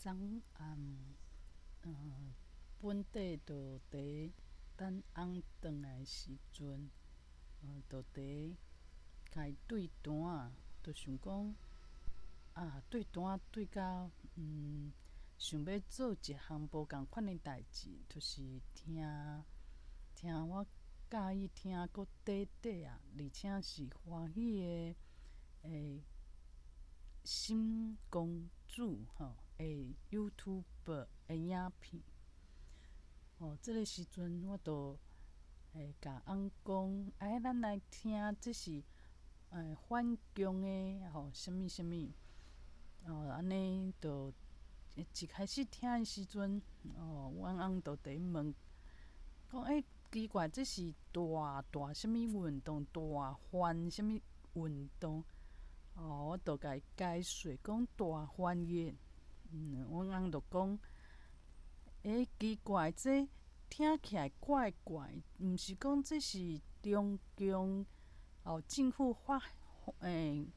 昨暗，本底就佇等翁轉來的時陣，就佇共伊對單，就想講，啊，對單對甲，想欲做一項無仝款的代誌，就是聽聽我佮意聽閣短短仔，而且是歡喜的，新公主吼的 YouTube 的影片。哦，這个時陣我就會共翁講，哎，咱來聽，這是反共的吼，啥物啥物，哦，按呢就一開始聽的時陣，哦，阮翁就佇問，講欸，奇怪，這是大大啥物運動，大反啥物運動？哦，我就共伊解說，講大翻譯，阮翁就講，欸，奇怪，這聽起來怪怪，毋是講這是中共哦政府發，欸，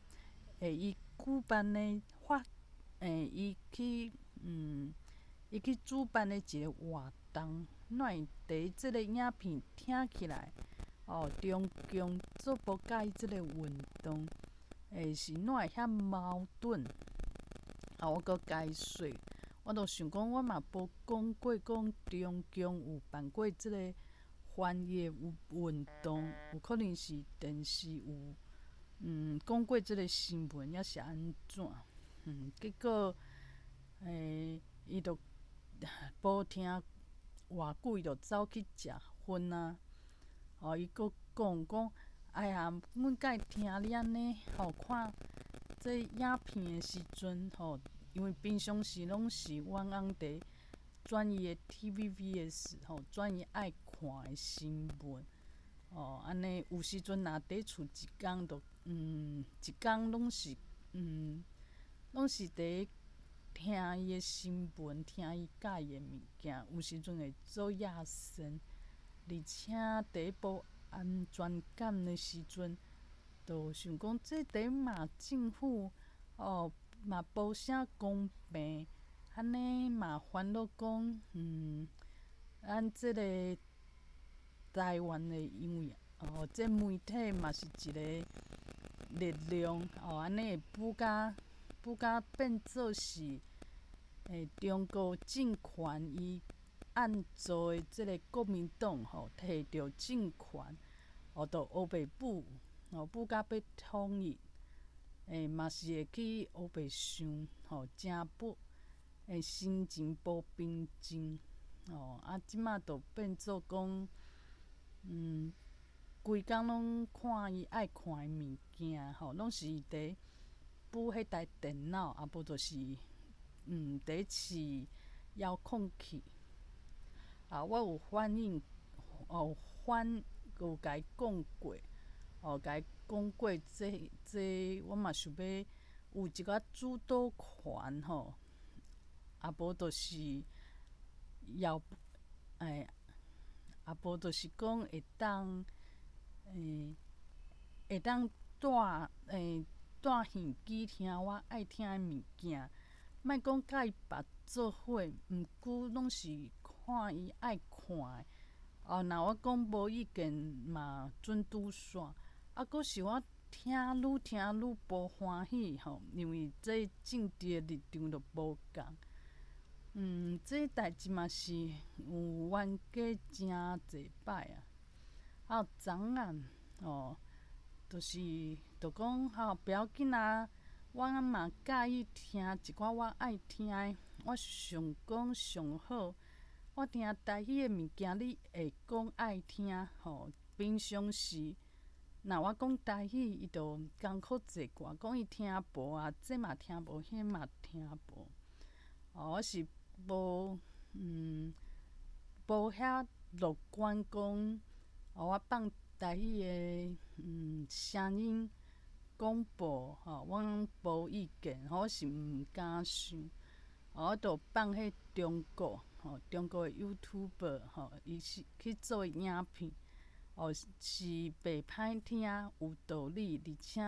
伊舉辦的發，欸，伊去主辦的一個活動，哪會佇這个影片聽起來，哦，中共足無佮意這个運動，欸，是哪會遐矛盾？啊，我閣解說，我就想講，我嘛無講過講中共有辦過這个翻譯運動，有可能是電視有講過這个新聞，抑是按怎？結果，欸，伊就無聽偌久，伊就走去食薰啊。哦，伊閣講講，哎呀，阮佮意聽你按呢，吼，看這影片的時陣，吼，因為平常時攏是阮翁佇轉伊的 TVBS 吼，轉伊愛看的新聞，哦，按呢有時陣若佇厝一工就，一工攏是，攏是佇聽伊的新聞，聽伊佮意的物件，有時陣會做野生，而且佇無安全感的時陣，就想講這佇罵政府，哦，嘛無啥公平，按呢嘛煩惱講，咱這个台灣的，因為哦，這媒體嘛是一个力量，哦，按呢會舞甲舞甲變做是，欸，中國政權伊按做的這个國民黨吼，摕著政權，哦，就烏白舞，哦，舞甲欲統一，欸，嘛是會去烏白想，吼，誠不，欸，心情無平靜，哦，啊，這馬就變做講，規工攏看伊愛看的物件，吼，攏是佇舞彼台電腦，啊無就是，佇試遙控器。啊，我有反應，哦，反有共伊講過，哦，共伊講過這這，我嘛想欲有一寡主導權吼，啊無就是要，欸，啊無就是講會當，欸，會當帶，欸，帶耳機聽我愛聽的物件，莫講佮伊別做伙，毋過攏是看伊愛看的。哦，若我講無意見嘛，準拄煞。啊，閣是我聽愈聽愈無歡喜吼，因為這政治的立場就無仝。這代誌嘛是有冤家誠濟擺啊。啊，昨暗哦，就是就講吼，不要緊啊，我嘛佮意聽一寡我愛聽的，我想講上好，我聽台語的物件，你會講愛聽吼。平常時，若我講台語，伊就艱苦坐過，講伊聽無啊，這嘛聽無，彼嘛聽無。哦，我是無，無遐樂觀講，哦，我放台語的聲音廣播吼，我無意見，我是毋敢想。我就放彼中國吼，中國的 YouTuber 吼，伊是去做影片，哦，是袂歹聽，有道理，而且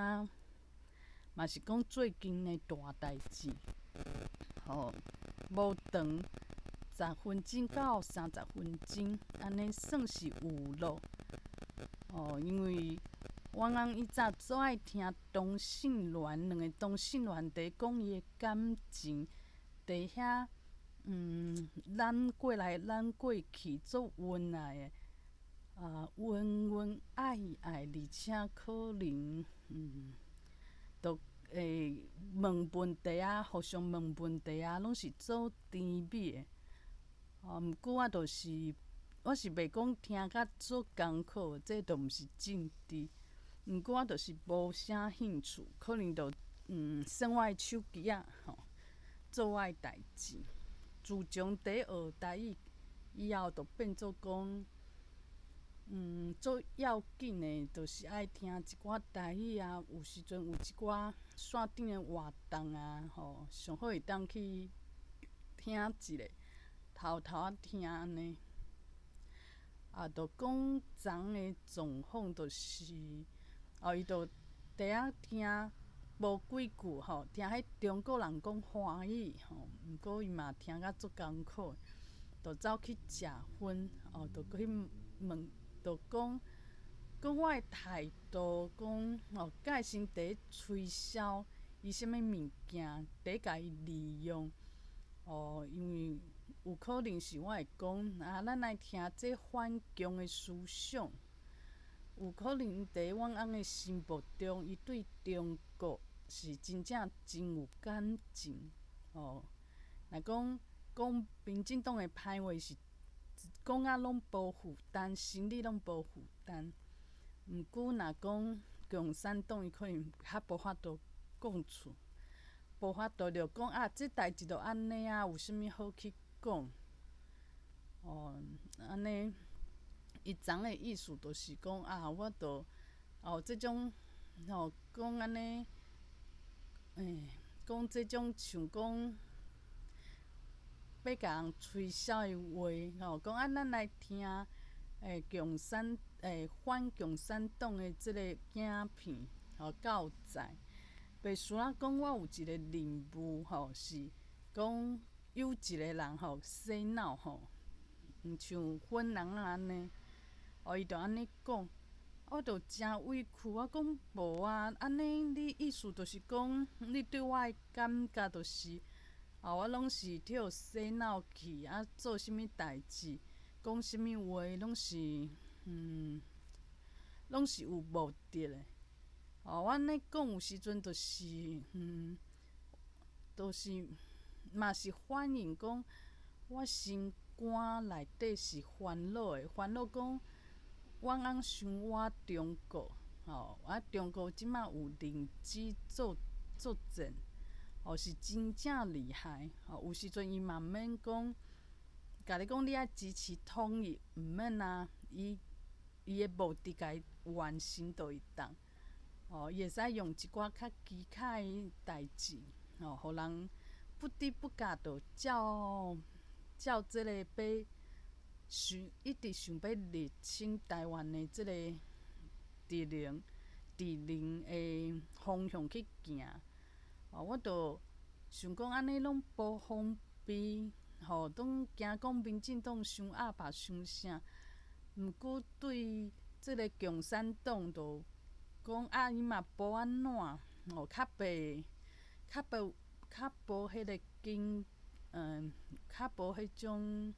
嘛是講最近的大代誌，吼。無長，十分鐘到30分鐘，按呢算是有囉。哦，因為阮翁以早足愛聽同性戀，兩个同性戀佇講伊的感情，佇遐攬過來攬過去，足恩愛的，啊，恩恩愛愛，而且可能都會問問題啊，互相問問題啊，攏是足甜美的。哦，毋過我就是，我是袂講聽甲足艱苦，這都毋是政治。毋過我就是無啥興趣，可能就耍我的手機仔吼，做我的代誌。自從佇學台語以後，就變做講，足要緊的，就是愛聽一寡台語啊。有時陣有一寡線頂的活動啊，吼，上好會當去聽一下，偷偷仔聽按呢。啊，就講昨的狀況就是，哦，伊就佇遐聽無幾句吼，聽彼中國人講華語吼，毋過伊嘛聽甲足艱苦，就走去食薰，哦，就去問，就講講我的態度，講哦，佮伊先佇咧推銷伊啥物物件，佇咧共伊利用，哦，因為有可能是我會講啊，咱來聽這反共的思想，有可能佇阮翁的心目中，伊對中國是真正真有感情，哦。若講講民進黨的歹話是講甲攏無負擔，心裡攏無負擔。毋過若講共產黨，伊可能較無法度講出，無法度就講啊，這代誌就按呢啊，有啥物好去講？哦，按呢，伊昨的意思就是講啊，我就哦，這種吼講按呢，欸，講這種像講欲共人推銷的話，吼，講啊，咱來聽欸共產欸反共產黨的這個影片，吼教材。袂輸仔講我有一個任務吼，是講有一個人吼洗腦吼，毋像粉人仔按呢，哦，伊就按呢講，我就誠委屈，我講無啊，按呢你意思就是講，你對我的感覺就是，啊，我攏是去予洗腦去，啊，做啥物代誌，講啥物話，攏是，攏是有目的的。哦，我按呢講有時陣就是，就是嘛是反映講，我心肝內底是煩惱的，煩惱講，阮翁傷倚中國，吼，啊，中國這馬有認知作作戰，哦，是真正厲害，吼，有時陣伊嘛毋免講，共你講你愛支持統一，毋免啊，伊伊的目的共伊完成就會當。哦，伊會使用一寡較奇怪的代誌，吼，予人不知不覺就照照這个欲想，一直想欲入侵台灣的這個敵人敵人的方向去行。哦，我就想講按呢攏無方便，吼，攏驚講民進黨傷鴨霸傷啥，毋過對這个共產黨就講啊，伊嘛無按怎，吼，較袂較無較無彼个經，較無彼種，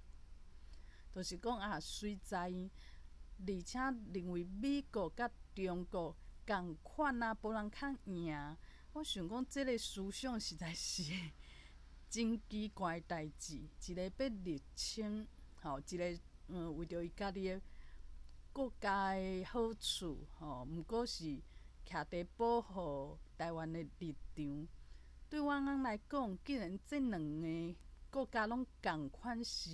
就是講啊，隨在，而且認為美國佮中國仝款啊，無人較贏。我想講，這个思想實在是真奇怪的代誌。一个欲入侵，吼，一个為著伊家己的國家的好處，吼，毋過是徛佇保護台灣的立場。對阮翁來講，既然這兩个國家攏仝款是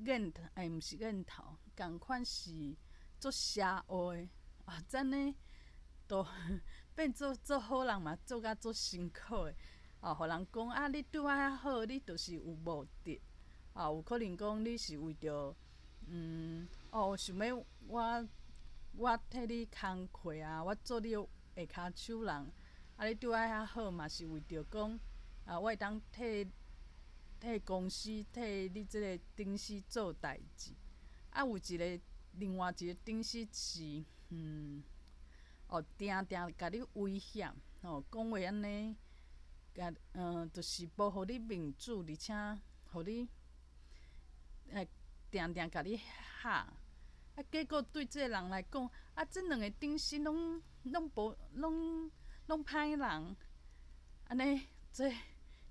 癮頭，欸，毋是癮頭，仝款是足邪惡的，啊，按呢，都變做做好人嘛，做甲足辛苦的，啊，予人講啊，你對我遐好，你就是有目的，啊，有可能講你是為著，哦，想欲我我替你工課啊，我做你的下跤手人，啊，你對我遐好嘛，是為著講，啊，我會當替替公司替你這个頂司做代誌。啊，有一个另外一个頂司是，哦，定定共你威脅，吼，講話按呢，共就是無予你民主，而且予你，定定共你嚇。啊，結果對這个人來講，啊，這兩个頂司攏攏無攏攏歹人，按呢，這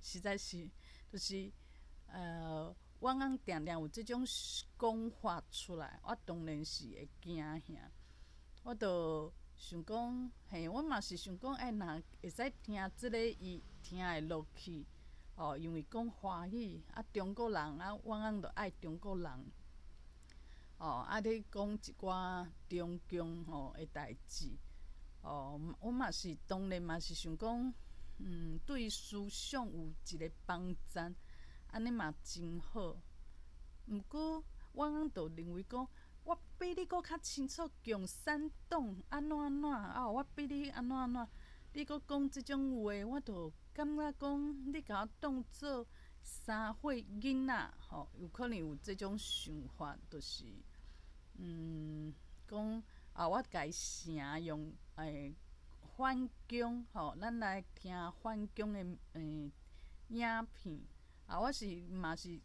實在是就是，我翁定定有這種講法出來，我當然是會驚嚇。我就想講，嘿，我嘛是想講，欸，若會使聽這个伊聽會落去，哦，因為講華語，啊，中國人啊，我翁就愛中國人。哦，啊，咧講一寡中共吼的代誌，哦，我嘛是當然嘛是想講，對思想有一个幫助，按呢嘛真好。毋過，我翁就認為講，我比你閣較清楚共產黨按怎按怎，啊，我比你按怎按怎，你閣講這種話，我就感覺講你共我當做啥貨囡仔吼，有可能有這種想法，就是，講啊，我共伊成用反共吼，咱來聽反共的影片，啊，我是嘛是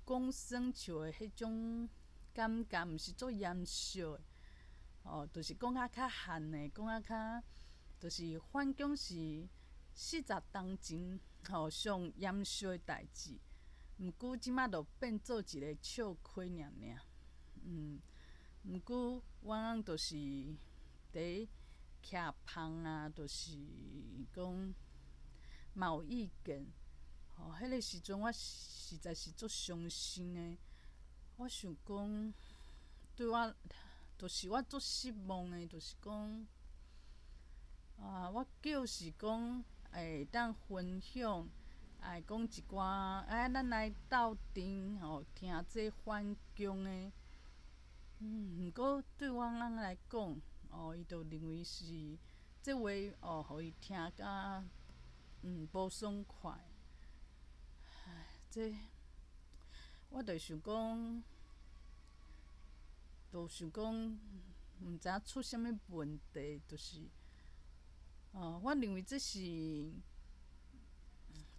講耍笑的彼種感覺，毋是足嚴肅的，哦，就是講較較韓的，講較較，就是反共是40冬前吼上嚴肅的代誌，毋過這馬就變做一个笑詼爾爾，毋過我翁就是佇徛芳啊，就是講嘛有意見，吼，彼个時陣我實在是足傷心的，我想講，對我，就是我足失望的，就是講，啊，我叫是講會當分享，會講一寡，哎，咱來鬥陣吼，聽這反共的，毋過對我翁來講，哦，伊就認為是這話哦，予伊聽甲無爽快。唉，這我就想講，就想講，毋知影出啥物問題，就是，哦，我認為這是，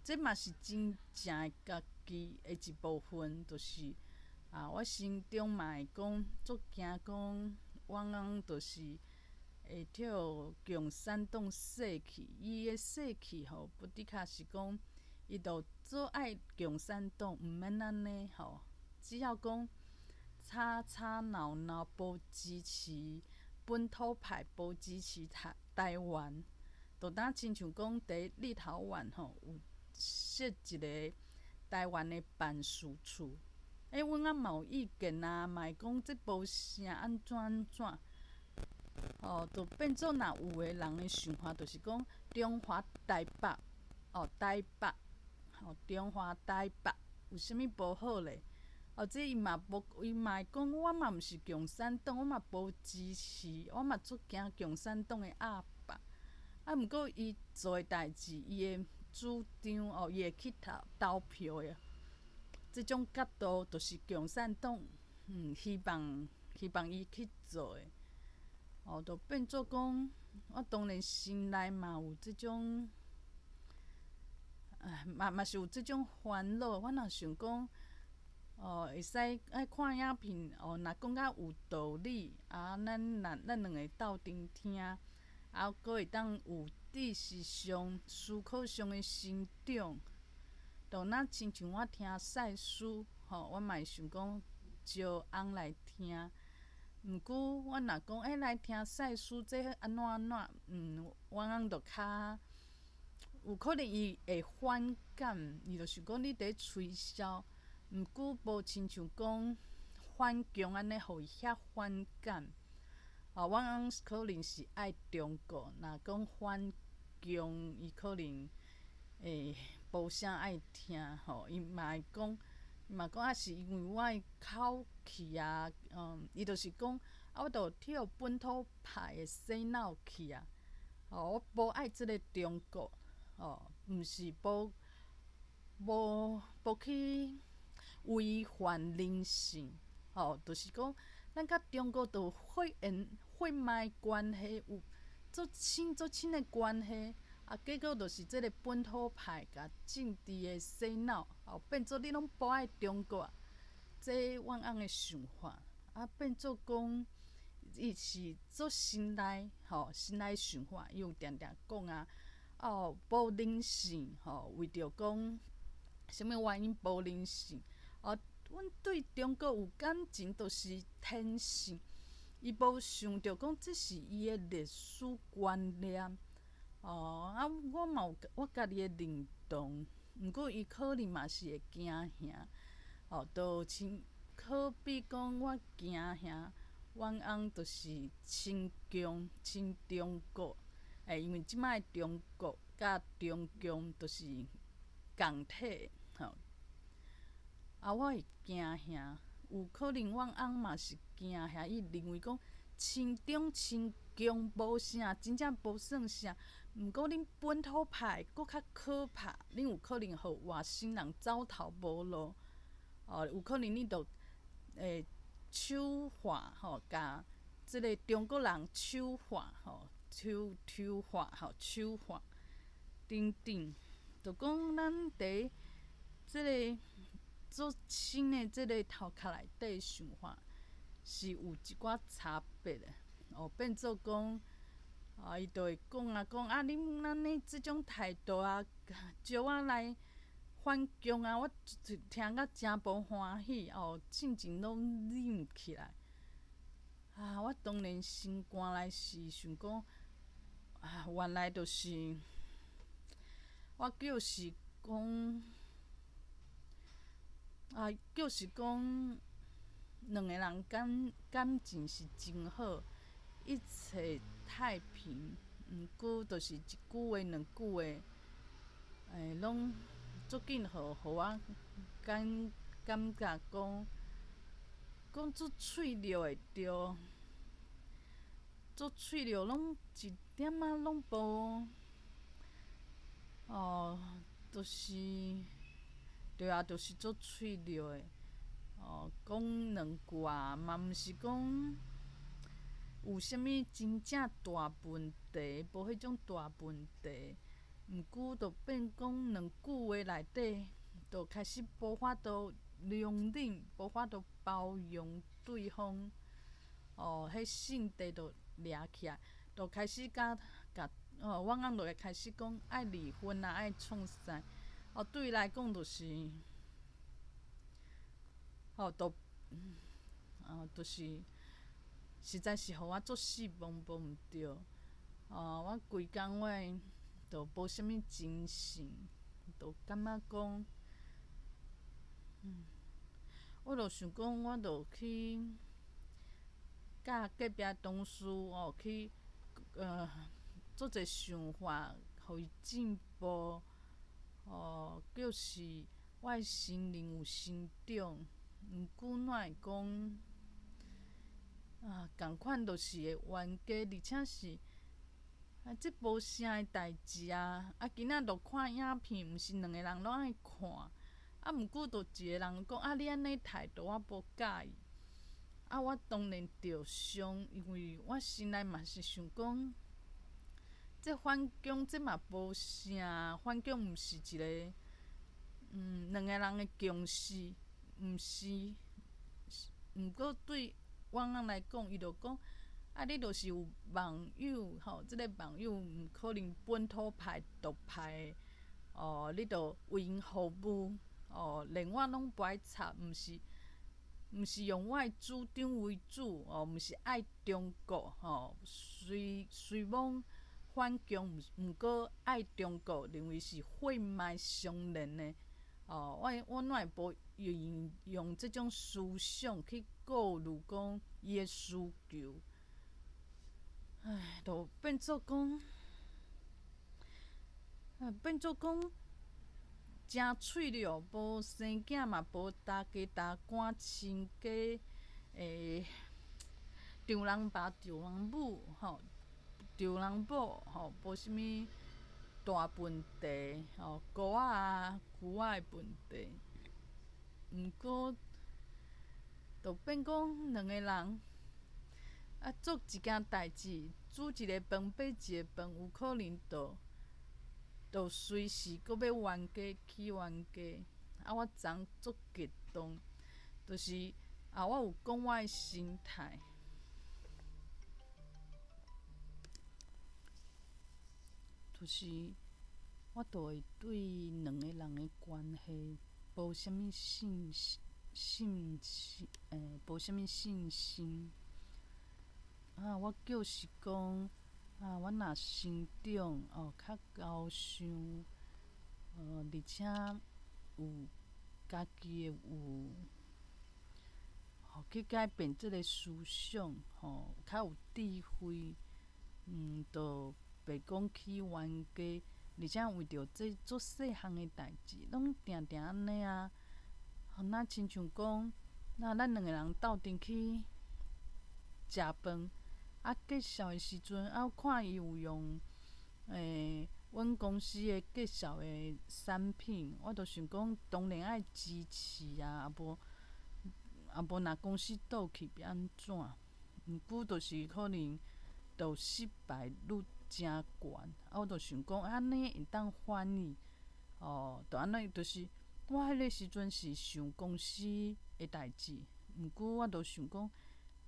這嘛是真正的家己的一部分，就是，啊，我心中嘛會講足驚講，我翁就是會予共產黨洗去，伊的洗去吼，不的確是講，伊就做愛共產黨，毋免按呢吼，只要講吵吵鬧鬧，無支持本土派，無支持台台灣，就當親像講佇立陶宛吼有設一个台灣的辦事處，欸，阮翁嘛有意見啊，嘛會講這無啥按怎按怎，哦，就變做若有的人的想法，就是講中華台北，哦，台北，吼，中華台北有啥物無好咧？哦，這伊嘛無，伊嘛會講，我嘛毋是共產黨，我嘛無支持，我嘛足驚共產黨的壓迫。啊，毋過伊做的代誌，伊的主張哦，伊會去投投票的，這種角度就是共產黨，希望希望伊去做的，哦，就變做講，我當然心內嘛有這種，唉，嘛嘛是有這種煩惱。我若想講，哦，會使愛看影片，哦，若講較有道理，啊，咱若咱兩个鬥陣聽，啊，閣會當有知識上、思考上的成長，就若親像我聽賽斯，吼，我嘛會想講招翁來聽。毋過我若講，欸，來聽賽斯這按怎按怎，我翁就較有可能伊會反感，伊就想講你佇吹簫。毋過無親像講反共按呢，予伊遐反感。哦，我翁可能是愛中國，若講反共，伊可能會無啥愛聽吼。伊嘛會講，伊嘛講啊，是因為我的口氣啊，伊就是講啊，我就予本土派的洗腦去啊。哦，我無愛這个中國，哦，毋是無。無去違反人性，吼，就是講咱佮中國著血緣血脈關係有足親足親的關係，啊，結果就是這个本土派共政治的洗腦，哦，變做你攏無愛中國，這阮翁的想法，啊，變做講伊是做心內吼，心內想法，伊有定定講啊，哦，無人性吼，為著講啥物原因無人性？哦，阮對中國有感情，就是天性。伊無想著講這是伊的歷史觀念。哦，啊，我嘛有我家己的認同，毋過伊可能嘛是會驚嚇。哦，就親可比講我驚嚇，阮翁就是親共親中國。欸，因為這擺中國佮中共都是仝體，吼。啊，我會驚嚇，有可能阮翁嘛是驚嚇，伊認為講親中親共無啥，真正無算啥。毋過恁本土派閣較可怕，恁有可能予外省人走投無路。哦，有可能你就會醜化吼，共這个中國人醜化吼，醜醜化吼，醜化等等，就講咱佇這个做親的這个頭殼內底想法是有一寡差別的，哦，變做講，啊，伊就會講啊，講啊，恁按呢這種態度啊，招我來反共啊，我聽甲誠無歡喜哦，性情攏忍起來。啊，我當然心肝內是想講，啊，原來就是我就是講，啊，就是講兩個人感情是真好，一切太平。毋過就是一句話兩句話，欸，攏足緊予我感覺講，講足脆弱的對，足脆弱，攏一點仔攏無，哦，就是，對啊，就是足脆弱的，哦，講兩句啊，嘛毋是講有啥物真正大問題，無彼種大問題，毋過就變講兩句話內底，就開始無法度容忍，無法度包容對方，哦，彼性地就掠起來，就開始共共哦，阮翁就會開始講愛離婚啊，愛創啥？哦，對伊來講就是，哦，就，哦，就是，實在是予我足失望，無毋對。哦，我規工我就無啥物精神，就感覺講，我就想講，我就去佮隔壁同事哦去，做一个想法，予伊進步，哦，就是我的心靈有成長。毋過哪會講，啊，仝款就是會冤家，而且是啊，這無啥的代誌啊！啊，今仔就看影片，毋是兩个人攏愛看，啊，毋過就一个人講啊，你按呢態度我無佮意，啊，我當然著傷，因為我心內嘛是想講，這反共這嘛無啥，反共毋是一个，兩個人的共識，毋是，毋過對阮翁來講，伊就講，啊，你就是有網友吼，這个網友毋可能本土派、獨派的，哦，你就為𪜶服務，哦，連我攏無愛插，毋是用我的主張為主，哦，毋是愛中國，吼，雖雖罔反共，毋過愛中國，認為是血脈相連的，哦，我哪會無用用這種思想去顧慮講伊的需求？唉，就變做講，啊，變做講，誠脆弱，無生囝嘛，無大家大官親家，欸，丈人爸丈人母吼，丈人某吼，無啥物大問題吼，姑仔啊、龜仔的問題。毋過，就變講兩個人啊做一件代誌，煮一个飯，買一个飯，有可能就隨時閣欲冤家起冤家。啊，我昨昏足激動，就是啊，我有講我的心態，就是我就會對兩个人的關係無啥物信心，信心，無啥物信心。啊，我就是講，啊，我若成長哦，較高尚，而且有家己的有，吼去改變這个思想，吼，較有智慧，就袂講去冤家，而且為著這足細項的代誌，攏定定按呢啊，若親像講，若咱兩个人鬥陣去食飯，啊，介紹的時陣，啊，我看伊有用，阮公司的介紹的產品，我就想講，當然愛支持啊，啊無啊無若公司倒去欲按怎？毋過就是可能就失敗率誠懸，啊，我就想講，按呢會當翻譯，哦，就按呢，就是我彼个時陣是想公司的代誌，毋過我就想講，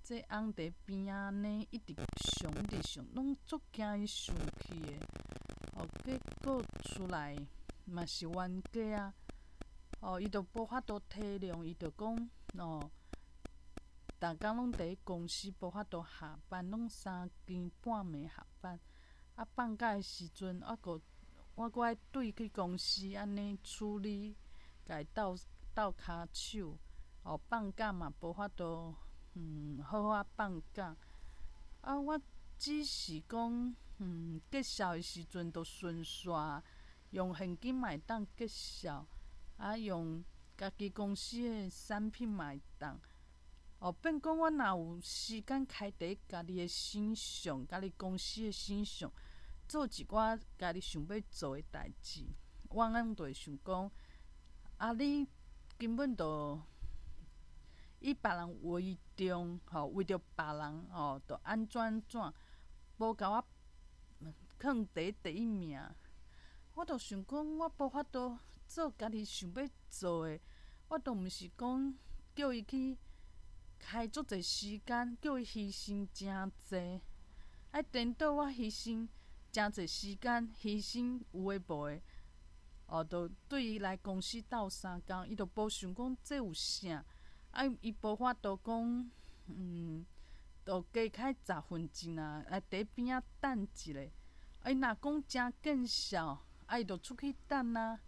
這翁佇邊仔按呢一直想，一直想，攏足驚伊生氣的，哦，結果出來嘛是冤家啊！哦，伊就無法度體諒，伊就講，哦，逐工攏佇公司無法度下班，攏三更半暝下班，啊，放假的時陣，我閣我閣愛對去公司按呢處理，共伊鬥鬥跤手，哦，放假嘛無法度。好好仔放假。啊，我只是講，介紹的時陣就順紲，用現金嘛會當介紹，啊，用家己公司的產品嘛會當。哦，變講我若有時間開佇家己的身上，家己公司的身上，做一寡家己想欲做的代誌，我按呢就會想講，啊，你根本就。以別人為重，吼，為著別人，吼，就按怎按怎，無共我囥佇第一名。我就想講，我無法度做家己想欲做的，我都毋是講叫伊去開足濟時間，叫伊犧牲誠濟。啊，顛倒我犧牲誠濟時間，犧牲有的無的，哦，就對伊來公司鬥相共，伊就無想講這有啥。啊！伊無法度講，就加開十分鐘啊，來佇邊仔等一下。啊，伊若講誠見笑，啊，伊就出去等啊。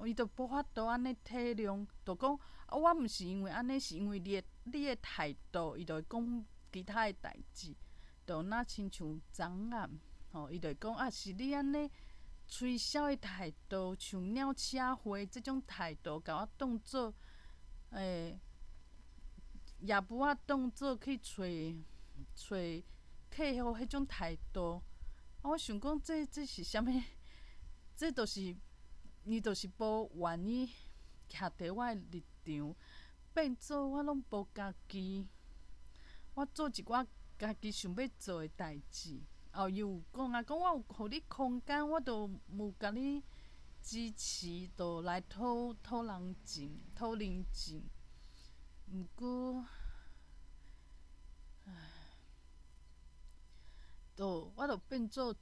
伊就無法度按呢體諒，就講啊，我毋是因為按呢，是因為你的你的態度，伊就會講其他的代誌，就若親像昨暗，吼，伊就會講啊，是你按呢推銷的態度，像鳥車會這種態度，共我當做。業務仔當做去揣揣客戶彼種態度，啊，我想講這這是啥物？這就是伊就是無願意徛佇我的立場，變做我攏無家己，我做一寡家己想欲做的代誌。哦，伊有講啊，講我有予你空間，我都有共你。支持，就來討討人情，討人情。毋過，唉，就我就變做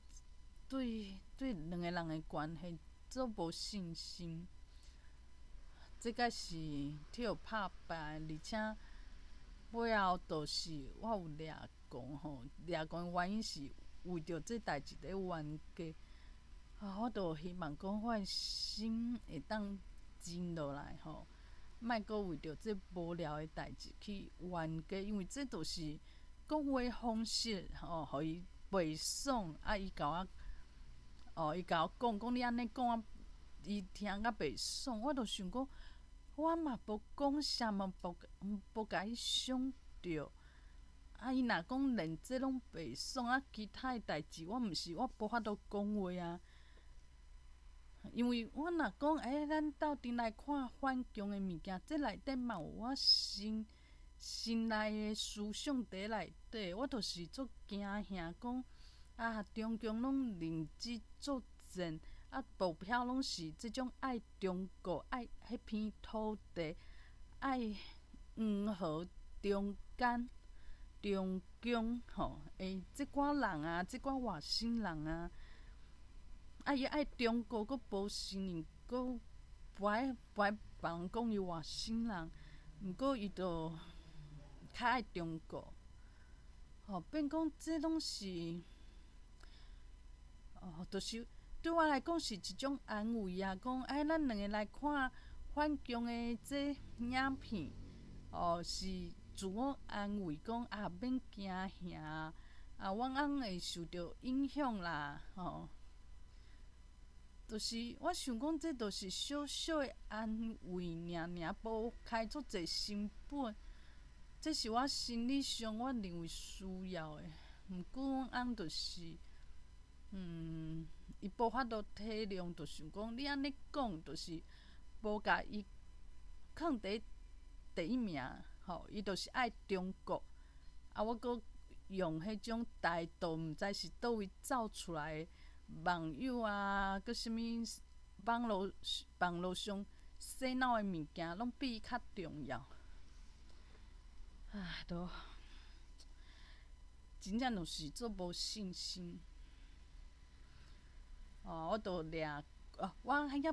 對對兩个人的關係足無信心。這個是去予拍敗，而且尾後就是我有掠狂吼，掠狂的原因是為著這代誌咧冤家。啊！我就希望講，我的心會當靜落來吼，莫閣為著這無聊的代誌去冤家，因為這就是講話方式吼，予伊袂爽，啊！伊共我，哦，伊共我講，講你按呢講，伊聽甲袂爽，我就想講，我嘛無講啥嘛，無無共伊傷著。啊！伊若講連這攏袂爽，啊，其他的代誌我毋是我無法度講話啊。因為我若講，欸，咱鬥陣來看反共的物件，這內底嘛有我心心內的思想佇內底，我就是足驚嚇講，啊，中共攏認知作戰，啊，目標攏是這種愛中國，愛彼片土地，愛黃河中間中共吼，欸，這寡人啊，這寡外省人啊。啊！伊愛中國，閣無承認，閣無愛無愛別人講伊外省人，毋過伊就較愛中國，吼，變講這攏是，哦，就是對我來講是一種安慰啊。講哎，咱兩个來看反共的這影片，哦，是自我安慰，講啊，免驚嚇，啊，阮翁會受著影響啦，吼。就是我想講，這就是小小的安慰爾爾，無開足濟成本。這是我心理上我認為需要的。毋過阮翁就是，伊無法度體諒，就想講你按呢講，就是無共伊囥佇第一名，吼，伊就是愛中國。啊，我閣用彼種態度，毋知是佗位走出來的。網友啊，閣啥物網路上洗腦的物件，攏比伊較重要。唉，都真正就是足無信心。哦，我都掠，哦，我彼彼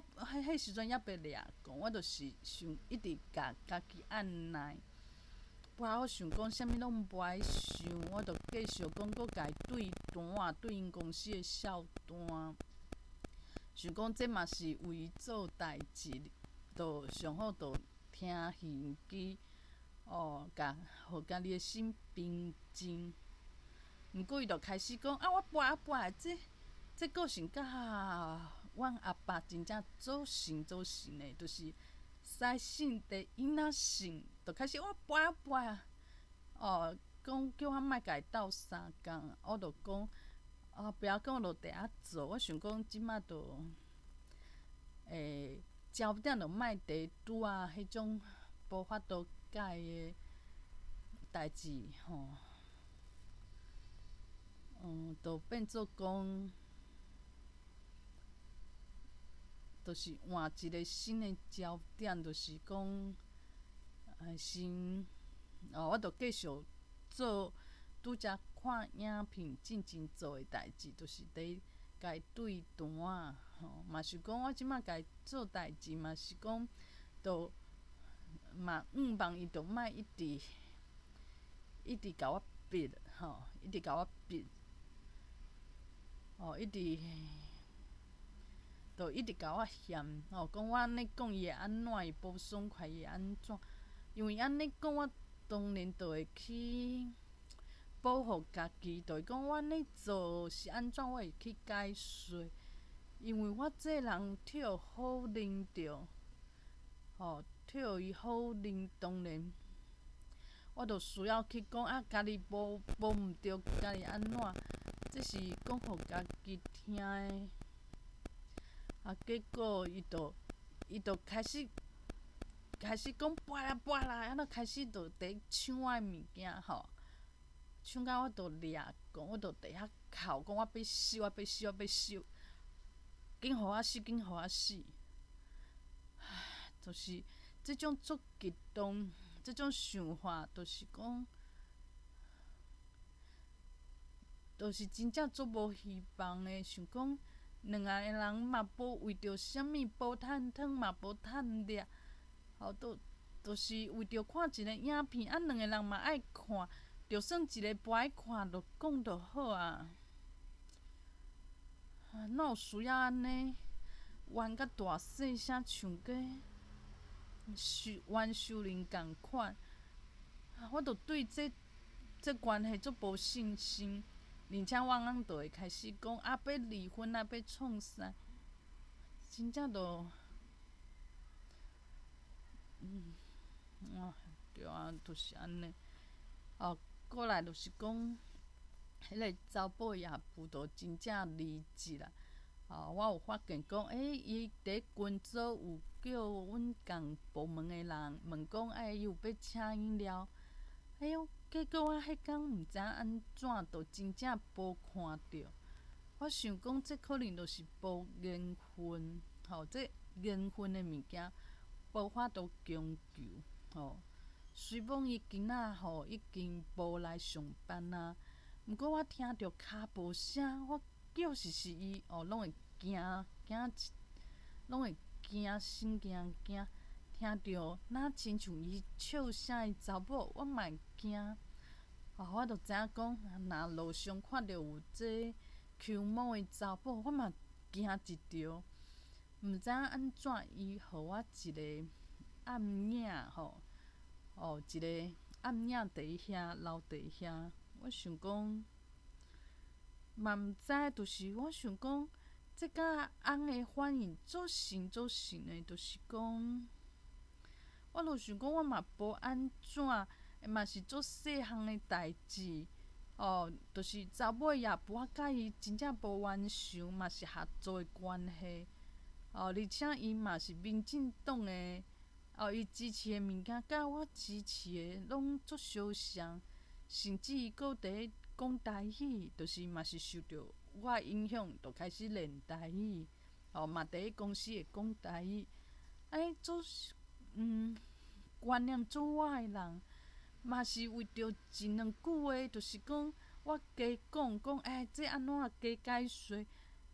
彼時陣猶袂掠狂，我就是想一直共家己按捺。不過我想講，啥物攏無愛想，我就繼續講，閣共伊對單啊，對𪜶公司的數單。想講這嘛是為伊做代誌，就上好就聽耳機，哦，共予家己的心平靜。毋過伊就開始講啊，我跋啊跋，這這個性佮阮阿爸真正做神做神的，就是使信的囡仔信，就開始我跋啊跋啊，哦，講叫我莫共伊鬥相共，我就講啊，不要講，我就佇遐做。我想講這馬就，焦點就莫佇拄仔彼種無法度改的代誌吼，就變做講，就是換一個新的焦點，就是講，先，哦，我就繼續做拄才看影片進前做的代誌，就是佇共伊對單仔吼，嘛是講我這馬共伊做代誌，嘛是講，就嘛向望伊就莫一直一直共我逼吼，一直共我逼，哦，一直。就一直共我嫌吼，講我按呢講伊會按怎，伊無爽快，伊會按怎？因為按呢講，我當然就會去保護家己，就會講我按呢做是按怎，我會去解釋。因為我這人予否認著，吼，予伊否認，當然我就需要去講啊，家己無無毋對，家己按怎？這是講予家己聽的。啊！結果伊就伊就開始開始講跋啦跋啦，按怎開始就佇搶我的物件吼，搶甲我都掠狂，我就佇遐哭，講我欲死，我欲死，我欲死，緊予我死，緊予我死！唉，就是這種足激動，這種想法，就是講，就是真正足無希望的，想講。兩个人嘛無為著啥物，無趁湯嘛無趁掠，吼，都就是為著看一个影片，啊，兩个人嘛愛看，就算一个無愛看，就講就好啊。啊，哪有需要按呢？冤甲大細聲，像個受冤仇人仝款。我就對這這關係足無信心。而且阮翁就會開始講啊，欲離婚啊，欲創啥？真正就，啊，對啊，就是按呢。哦，過來就是講，彼個查某也無就真正離職啦。哦，我有發現講，欸，伊佇群組有叫阮仝部門的人問講，欸，伊有欲請飲料，哎喲，結果我彼工毋知影按怎，就真正無看著。我想講，這可能就是無緣分，吼，這緣分的物件無法度強求，吼。雖罔伊今仔吼已經無來上班啊，毋過我聽著跤步聲，我叫是是伊，哦，攏會驚驚攏會驚心驚驚，聽著若親像伊笑聲的查某，我嘛會驚。哦，我就知影講，若路上看著有這搝毛的查某，我嘛驚一著。毋知影按怎，伊予我一个暗影吼，哦，一个暗影佇遐留佇遐。我想講，嘛毋知，就是我想講，這佮翁的反應足神足神的，就是講，我就想講，我嘛無按怎，嘛是足細項的代誌，哦，就是查某也無我佮伊真正無冤仇，嘛是合作的關係。哦，而且伊嘛是民進黨的，哦，伊支持的物件佮我支持的攏足相像，甚至伊閣佇咧講台語，就是嘛是受著我的影響，就開始練台語，哦，嘛佇咧公司會講台語，按呢足觀念足我的人，嘛是為著一兩句話，就是講我加講講，欸，這按怎加解說？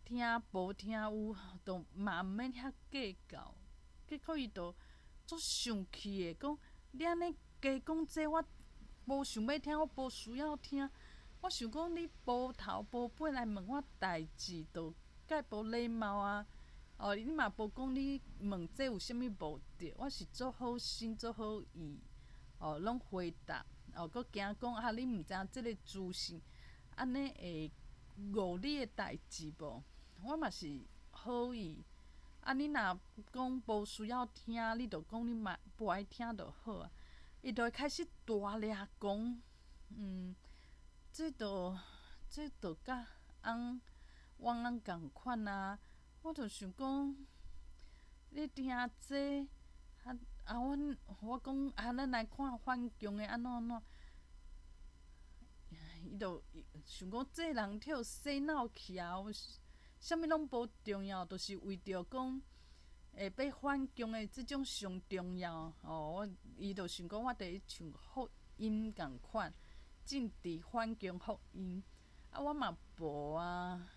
聽無聽有，就嘛毋免遐計較。結果伊就足生氣的，講你按呢加講這，我無想欲聽，我無需要聽。我想講你無頭無尾來問我代誌，就蓋無禮貌啊！哦，你嘛無講你問這有啥物目的？我是足好心足好意，哦，攏回答，哦，閣驚講啊，你毋知影這个資訊，按呢會誤你的代誌無？我嘛是好意，啊！你若講無需要聽，你就講你嘛無愛聽就好啊。伊就會開始大掠狂，這就佮翁阮翁仝款啊。我就想講，你聽這，啊啊！阮我講啊，咱來看反共的按怎按怎。伊就想講這人去予洗腦去啊！啥物攏無重要，就是為著講會欲反共的這種上重要哦。我伊就想講，我佇咧像福音仝款，政治反共福音，啊，我嘛無啊。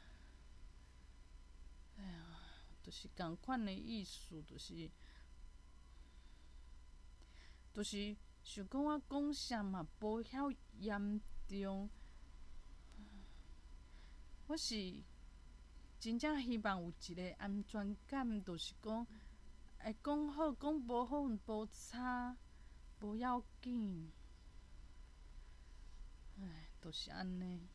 哎呀，就是仝款的意思，就是想講我講啥嘛無遐嚴重。我是真正希望有一个安全感，就是講會講好講無好無差，無要緊。唉，就是按呢。